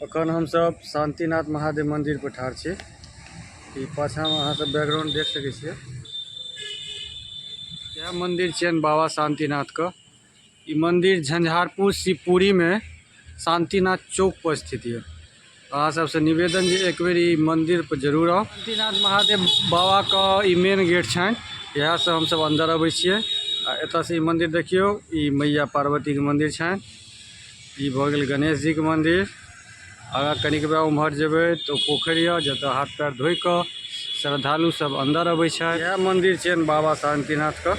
अखन हमसब शान्तिनाथ महादेव मंदिर पर ठाढ़ छी। ई पाछा में अहाँ सब बैकग्राउंड देख सके छियै। यह मंदिर छियन बाबा शान्तिनाथ का। ई मंदिर झंझारपुर शिवपुरी में शान्तिनाथ चौक पर स्थित है। अहाँ सबसे निवेदन जे एक बेर ई मंदिर पर जरूर आउ। शान्तिनाथ महादेव बाबा का ई मेन गेट छनि, इएह से हमसब अंदर अबै छियै। आ एतऽ से ई मंदिर देखियौ, ई मैया पार्वती के मंदिर छनि। ई भऽ गेल गणेश जी के मंदिर। आगाँ कनिक बा उम्हर जेबै तऽ पोखरि यऽ, जतऽ हाथ पैर धोइ कऽ श्रद्धालु सब अंदर अबै छथि। इएह मंदिर छियनि बाबा शान्तिनाथ के।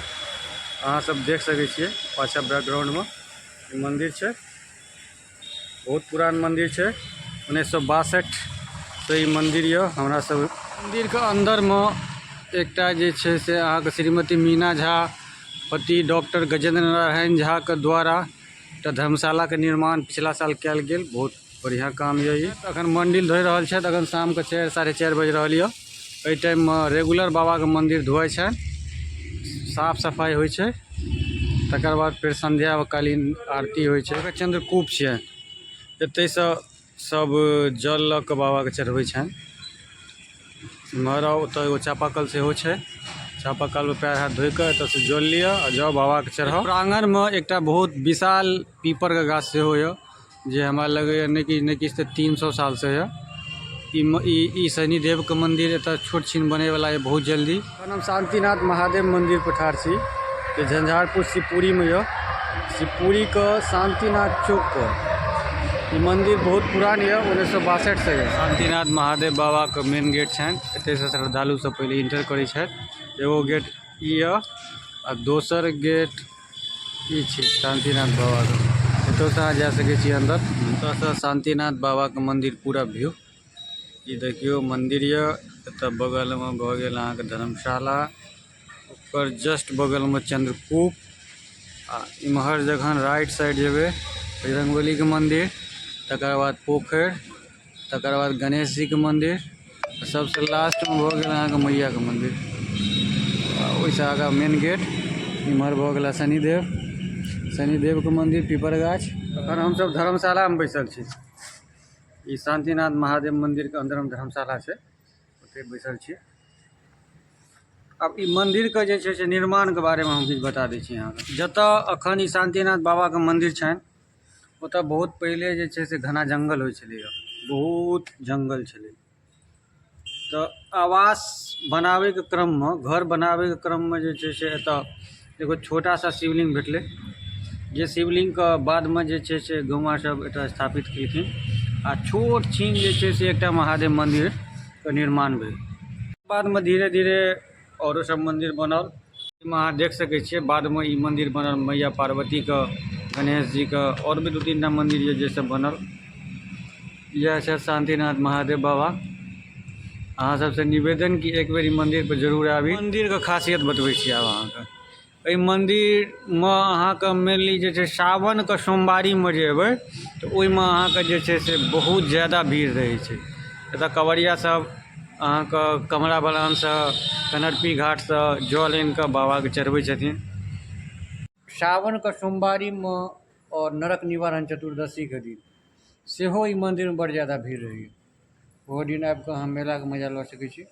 अहाँ सब देख सकै छियै पाछा बैकग्राउंड में ई मंदिर छै। बहुत पुरान मंदिर छै, 1962 से ई मंदिर यऽ। हमरा सब मंदिर के अंदर में एकटा जे छै से अहाँके श्रीमती मीना झा पति डॉक्टर गजेंद्र नारायण झा के द्वारा एकटा धर्मशाला के निर्माण पिछला साल कयल गेल। बहुत बढ़िया काम यऽ ई। अखन मंदिर धोइ रहल छथि। अखन शाम के 4 4:30 बजि रहल यऽ। एहि टाइम में रेगुलर बाबा के मंदिर धोइ छनि, साफ सफाई होइ छै। तकर बाद फेर संध्याकालीन आरती होइ छै। चंद्रकूप छै, एतहिसँ सब जल लऽ कऽ बाबाके चढ़बै छनि। इम्हर आउ, ओतऽ एगो चापाकल सेहो छै। चापाकलमे पैर हाथ धोइ कऽ एतऽसँ जल लिअ आ जाउ बाबाके चढ़ाउ। प्रांगणमे एकटा बहुत विशाल पीपरके गाछ सेहो यऽ, जे हमरा लगैए नहि किछु नहि किछु तऽ 300 सालसँ यऽ। ई शनिदेवके मंदिर एतऽ छोट छिन बनैवला यऽ बहुत जल्दी। अखन हम शान्तिनाथ महादेव मंदिर पर ठाढ़ छी, जे झंझारपुर शिवपुरीमे यऽ। शिवपुरीके शान्तिनाथ चौक पर ई मंदिर बहुत पुरान यऽ, 1962 से यऽ। शान्तिनाथ महादेव बाबाके मेन गेट छनि, एतयसँ श्रद्धालु सब पहिले इंटर करै छथि। एगो गेट ई यऽ आ दोसर गेट ई छी शान्तिनाथ बाबाके। एतऽसँ अहाँ जा सकै छी अन्दर। एतऽसँ शान्तिनाथ बाबाके मंदिर पूरा व्यू ई देखियौ मंदिर यऽ। एतऽ बगलमे भऽ गेल अहाँके धर्मशाला, ओकर जस्ट बगलमे चंद्रकूप। आ इम्हर जखन राइट साइड जेबै बजरंगबलीके मंदिर, तकर बाद पोखरि, तकर बाद गणेश जीके मंदिर, सबसे लास्टमे भऽ गेल अहाँके मैयाके मंदिर। आ ओहिसँ आगाँ मेन गेट इम्हर भऽ गेल शनिदेव, शनिदेवके मंदिर, पीपर गाछ। अखन हमसब धर्मशालामे बैसल छी। ई शान्तिनाथ महादेव मंदिरके अन्दरमे धर्मशाला छै, ओतहि बैसल छी। आब ई मंदिरके जे छै से निर्माणके बारेमे हम किछु बता दै छी अहाँके। जतऽ अखन ई शान्तिनाथ बाबाके मंदिर छनि, ओतऽ बहुत पहिले जे छै से घना जङ्गल होइ छलैए, बहुत जङ्गल छलै। तऽ आवास बनाबैके क्रममे, घर बनाबैके क्रममे जे छै से एतऽ एगो छोटा सा शिवलिंग भेटलै, जे शिवलिंगके बादमे जे छै से गौआँ सब एतऽ स्थापित केलखिन आ छोट छिन जे छै से एकटा महादेव मन्दिरके निर्माण भेल। बादमे धीरे धीरे आओरो सब मन्दिर बनल। एहिमे अहाँ देख सकै छियै बादमे ई मन्दिर बनल मैया पार्वतीके, गणेश जीके, आओर भी 2-3 टा मन्दिर यऽ जे सब बनल। इएह छै शान्तिनाथ महादेव बाबा। अहाँ सबसँ निवेदन कि एक बेर ई मन्दिर पर जरूर आबी। मन्दिरके खासियत बतबै छी आब अहाँके। एहि मन्दिरमे अहाँके मेनली जे छै सावनके सोमवारीमे जे एबै तऽ ओहिमे अहाँके जे छै से बहुत ज्यादा भीड़ रहै छै। एतऽ काँवरिया सब अहाँके कमला बलानसँ, कनरपी घाटसँ जल आनिकऽ बाबाके चढ़बै छथिन। सावनके सोमवारीमे आओर नरक निवारण चतुर्दशीके दिन सेहो ई मन्दिरमे बड़ ज्यादा भीड़ रहैए। ओहो दिन आबिकऽ अहाँ मेलाके मजा लऽ सकै छी।